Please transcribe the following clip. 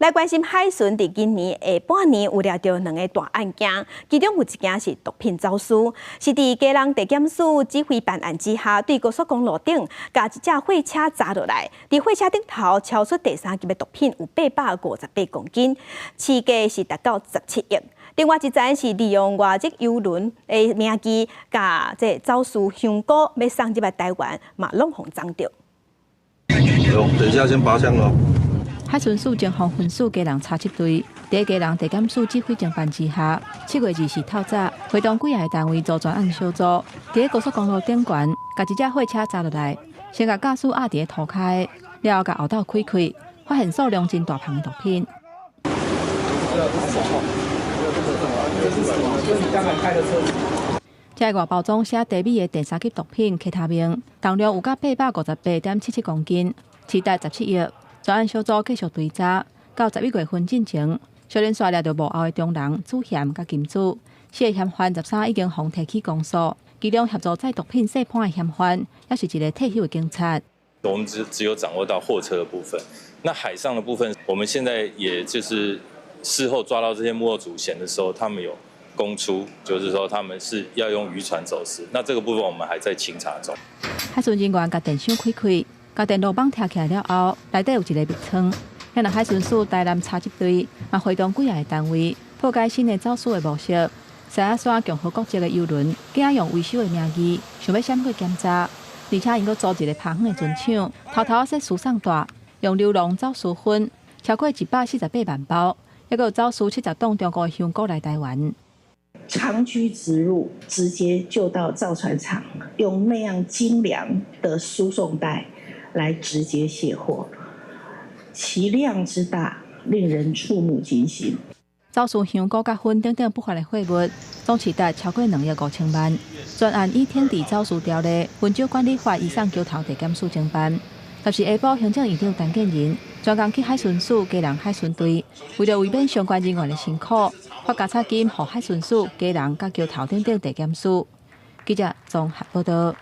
來關心海巡佇今年下半年有掠著兩个大案件，其中有一件是毒品走私，是佇基隆地檢署指揮辦案之下，對高速公路頂共一隻貨車砸落來，佇貨車頂頭抄出第三級的毒品有858公斤，市價是達到17億。另外一單是利用外籍郵輪的名義，共這个走私香菇欲送入來台灣，嘛攏予摠著。等一下先拔槍囉。海巡署偵防分署基隆查緝隊，佇基隆地檢署指揮偵辦之下，7月20日透早，會同幾个單位組專案小組，佇高速公路頂懸，共一隻貨車砸落來，先共駕駛壓佇塗跤，了後共後斗開開，發現數量真大磅的毒品。這是剛才開的車子。這个外包裝寫低米的第三級毒品 K 他命，重量有甲858.77公斤，市值17億。專案小組繼續追查，到11月份進前，小連續掠著幕後的中人主嫌佮金主，四个嫌犯13已經予提起公訴，其中協助載毒品洗盤的嫌犯，也是一个退休的警察。我們只有掌握到貨車的部分，那海上的部分，我們現在也就是事後抓到這些幕後主嫌的時候，他們有供出，就是說他們是要用漁船走私，那這個部分我們還在清查中。海巡人員共電箱開開，共電路板拆起來了後，內底有一个密倉。遐海巡署台南查緝隊嘛會同幾个單位破解新的走私的模式。獅仔山共和國籍的郵輪，驚用維修的名義，想欲閃過檢查，而且𪜶閣租一个拍遠的船廠，偷偷設輸送帶，用流籠走私粉，超過148萬包，猶閣有走私70檔中國的香菇來台灣。長驅直入，直接就到造船廠，用那樣精良的輸送帶來直接卸貨，其量之大，令人觸目驚心。走私香菇佮粉等等不法的貨物，總市值超過2億5千萬。全案以懲治走私條例、溫州管理法移送橋頭地檢署偵辦。10日下晡，行政院長陳建仁專工去海巡署基隆海巡隊，為著避免相關人員的辛苦，發加餐金予海巡署基隆佮橋頭等等地檢署。記者綜合報道。